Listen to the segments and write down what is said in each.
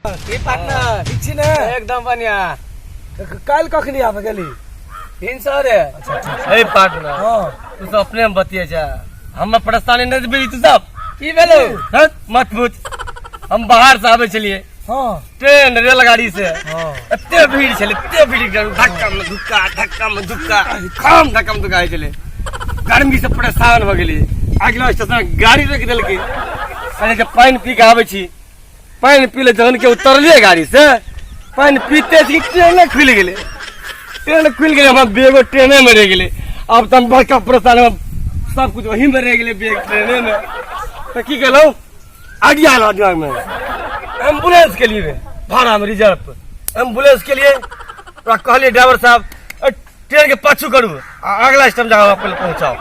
की partner? ठीक छी ने? एकदम बढ़िया। काल्हि कखनी आबे गेली? भिनसरे। ए पार्टनर, हाँ। तू सब अपने में बतिया जा, हमरा परेशानी नहीं देबी तू सब। की भेलो? हट, मत पूछ। हम बाहर से आबे छलिए। हाँ। ट्रेन रेलगाड़ी से। हाँ। एते भीड़ छले, एते भीड़ छले, धक्का में धुक्का, धक्का में धुक्का, खाम धक्का में धुक्का होइ छले। गर्मी से परेशान हो गेली। अगला स्टेशन गाड़ी रोकि देलकै। कहले जे पानि पी के आबै छी। पानि पी ले जहन के उतरलियै गाड़ी से, पानि पीते छी ट्रेने खुलि गेलै। ट्रेन खुलि गेलै, हमर बैगो ट्रेने में रहि गेलै। आब तऽ हम बड़का परेशान, हम सब कुछ ओही में रहि गेलै बैग ट्रेने में। तऽ की केलहुँ, आइडिया आयल दिमाग में, एम्बुलेंस के लिए भाड़ा में रिजर्व एम्बुलेंस के लिए। ओकरा कहलियै ड्राइवर साहब, ट्रेन के पाछू करू आ अगला स्टॉप जगह पहले पहुंचाओ।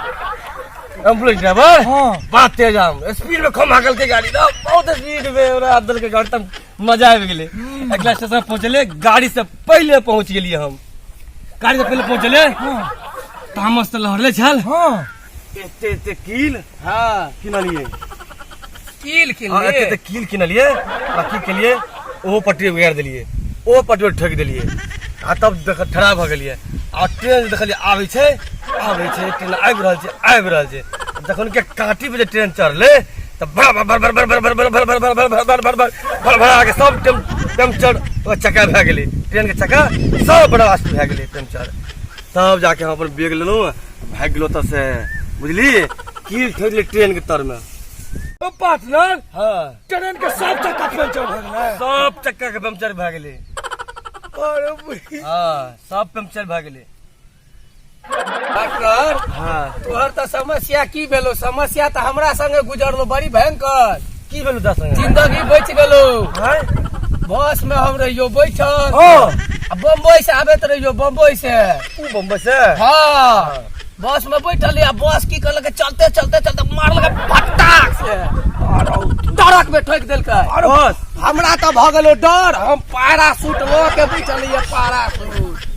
एम्बुलेंस ड्राइवर हाँ। बात तेज आम स्पीड में खम हाकल के गाड़ी ना, बहुत स्पीड में ओकरा दल के गाड़ी, तब मजा आबि गेलै। अगला स्टेशन पहुंचले, गाड़ी से पहले पहुंच गेलियै हम। गाड़ी से पहले पहुंचले, हाँ। तामस तऽ लहरले छल। हाँ। एते एते कील हाँ। किनलियै। कील हाँ, एते किनलियै? एते कील किनलियै। आ की केलियै, ओहो पटरी उगारि देलियै, ओहो पटरी ठोकि देलियै। आ तब देख ठड़ा भऽ गेलियै। आ ट्रेन देखलियै आबै छै, आबै छै, ट्रेन आबि रहल छै, आबि रहल छै। जखन के काँटी पर जे ट्रेन चढ़लै तऽ बड़ बड़ बड़ बड़ बड़ बड़ बड़ बड़ बड़ बड़ बड़ बड़ बड़ बड़ बड़ बड़ बड़ा के सब टेम्पचर ओकर चक्का भए गेलै। ट्रेन के चक्का सब बड़ा भए गेलै टेम्पचर। तब जाके हम अपन बैग लेलहुँ, भागि गेलहुँ ओतऽ से, बुझली? कील ठोकि देलियै ट्रेन के तरमे। ओ पार्टनर, हाँ। ट्रेन के सब चक्का पंचर भए गेलै। सब चक्का के पंचर भए गेलै। अरे बुढ़ी। हाँ, सब पंचर भए गेलै। पार्टनर, हाँ। तोहर तऽ समस्या की भेलो? समस्या तऽ हमरा संगे गुजरलो बड़ी भयंकर। की भेलो तोरा संगे? जिंदगी बचि गेलो। हाँ? बस में हम रहियो बैठल। हाँ। आ बम्बई से आबैत रहियो, बम्बई से। ऊ बम्बई से? हाँ। बस में बैठल आ बस की करलकै, चलते चलते चलते मारलकै फटाक से, सड़क में ठोकि देलकै। अरे बस। हमरा तऽ भऽ गेलो डर, हम पैराशूट लऽ के बैठल रहियै, पैराशूट।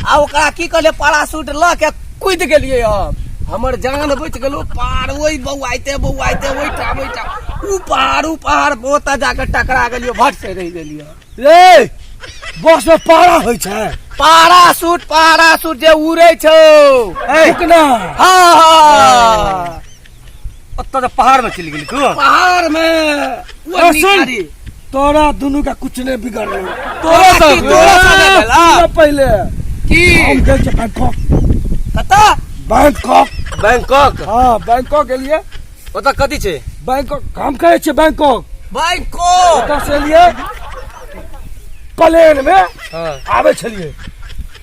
आ ओकरा की कहलियै, पैराशूट लऽ के कूदि गेलियै हम, हमर जान बचि गेलो। पार ओहि बौआइते बौआइते ओहिठाम ओहिठाम ऊ पहाड़ ऊ पहाड़ ओतऽ जाके टकरा गेलियो, भट से रहि गेलियो। रे बस में पारा होइ छै? पाराशूट, पाराशूट जे उड़ै छौ। रुकना। हाँ, हाँ। ओतऽ तऽ पहाड़ में चलि गेली तू? पहाड़ में। ओ ए, सुन। निकारी। तोरा दुनू का कुछ नहीं बिगड़लो। तोरा की तोरा संगे भेला? सुन पहिले। की? हम गेल छियै बैंकॉक। कतऽ? बैंकॉक। बैंकॉक? हाँ, बैंकॉक गेलियै। ओतऽ कथी छै? बैंकॉक काम करै छियै बैंकॉक। बैंकॉक। ओतऽ से एलियै प्लेन में। हाँ। आबै छलियै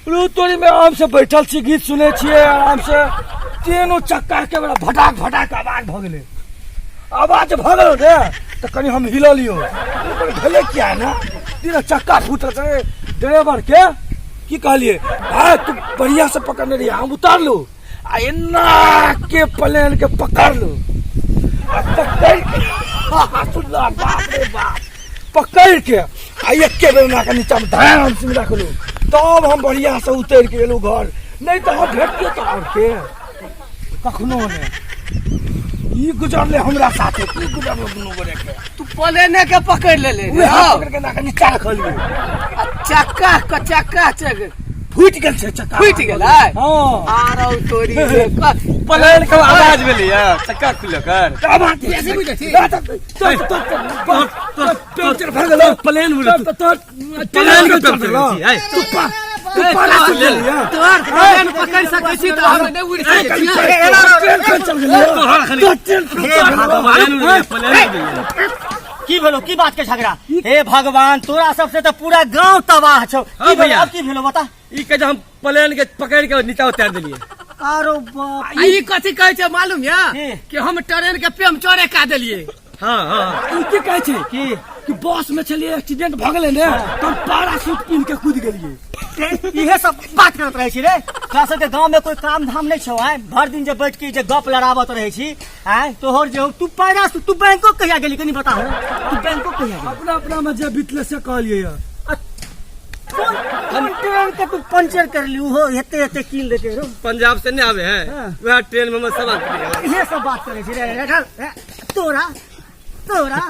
रू तोरी में आराम से बैठल छी, गीत सुनै छियै आराम से। तीनू चक्का के बड़ा भटाक भटाक आवाज भऽ गेलै। आवाज भऽ गेल ने तऽ कनि हम हिललियो, भेलै किया ने तीनू चक्का फूटल छै। ड्राइवर के की कहलियै, भाय तू बढ़िया से पकड़ने रहियै, हम उतारलू आ एना के प्लेन के पकड़लू आ पकड़ के सुनला, बाप रे बाप, पकड़ के आ एके बेर एना के नीचा में ध्यान से रखलू, तब हम बढ़िया से उतर के एलू घर। नहीं तो हम भेटियो तो और के कखनो नहीं। ई गुजरले हमरा साथे, की गुजरलो दुनू गोरे के। तू प्लेने के पकड़ लेले? उहे हाथ पकड़ के एना के नीचा रखलियै। आ चक्का के चक्का चक फूटि गेल छै चक्का। फूटि गेलै? हाँ। आरो तोरी रे, प्लेन के आवाज भेलै या चक्का खुलल कर। आवाज बेसी बुझै छी? पंचर भऽ गेलौ। प्लेन उड़ै। तोर प्लेन के पंचर भेल छी, तू पा तू पाराशूट ले लिया। तोहर प्लेन पकड़ सकै छी तऽ हम नहि उड़ि सकै छी। ट्रेन पंचर भेलै। तोहर खाली तोर ट्रेन पंचर भेलौ। प्लेन उड़ै, प्लेन उड़ै। की भेलो, की बात के झगड़ा? हे भगवान, तोरा सबसे तऽ पूरा गांव तबाह छौ। हाँ की भेलो? भैया। अब की भेलो बता। ई कहे जे हम प्लेन के पकड़ के नीचा उतार देलियै। आरो बाप। आ ई कथी कहै छै मालूम या? की? कि हम ट्रेन के पेमचरे का देलियै। हाँ, हाँ। ई की कहै छै? की? कि बस में छलियै, एक्सीडेंट भऽ गेलै ने, तऽ हम पैराशूट पिन्ह के कूदि गेलियै। इहे सब बात करत रहै छी रे। तोरा सबके गांव में कोई काम धाम नहीं छौ? आय भर दिन जे बैठ के जे गप लड़ावत रहै छी। आय तोहर जे हो, तू पैराशूट, तू बैंकॉक कहिया गेली कनी बता हो, तू बैंकॉक कहिया गेली? अपना अपना में जे बीतले से कहलियै यऽ। कोन कोन ट्रेन के तू पंचर कर ली हो, एते एते कील देते रो? पंजाब से नहीं आवे है। हाँ। वह ट्रेन में हम सब आदमी गेल। इहे सब बात करे छी रे, रे, रे, रे, तोरा तोरा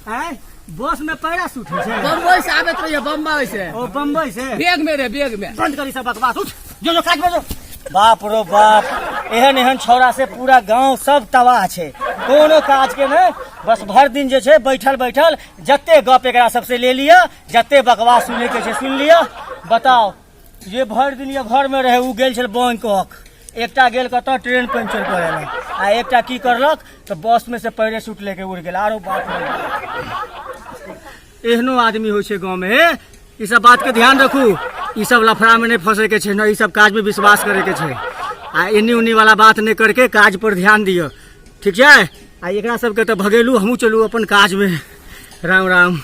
आय बस में पैराशूट होइ छै? बम्बई से आबैत रहिए, बम्बई से। ओ बम्बई से? बैग में रे, बैग में। बंद करी सब बकवास, उठ जो, जो काज में जो। बाप रो बाप, एहन एहन छौड़ा से पूरा गांव सब तबाह छै। कोनो काज के नहि, बस भर दिन जे छै बैठल बैठल जते गप एकरा सबसे ले लिअ, जते बकवास सुनै के छै सुनि लिअ। बताओ, जे भरि दिन ये घर में रहे उ गेल छल बैंकॉक, एकटा गेल कतऽ ट्रेन पंचर करे ला, आ एकटा की करलक तऽ बस में से पैराशूट लेके उड़ गेल। आरो बाप रे, एहनो आदमी होइ छै गाँव में। हे, ई सब बात के ध्यान रखू, ई सब लफड़ा में नहीं फंसे के छै, न ई सब काज में विश्वास करे के छै, आ एन्नी उन्नी वाला बात नहीं करके काज पर ध्यान दिअ, ठीक छै? आ एकरा सबके तऽ भगेलू, हमहूँ चलू अपन काज में। राम राम।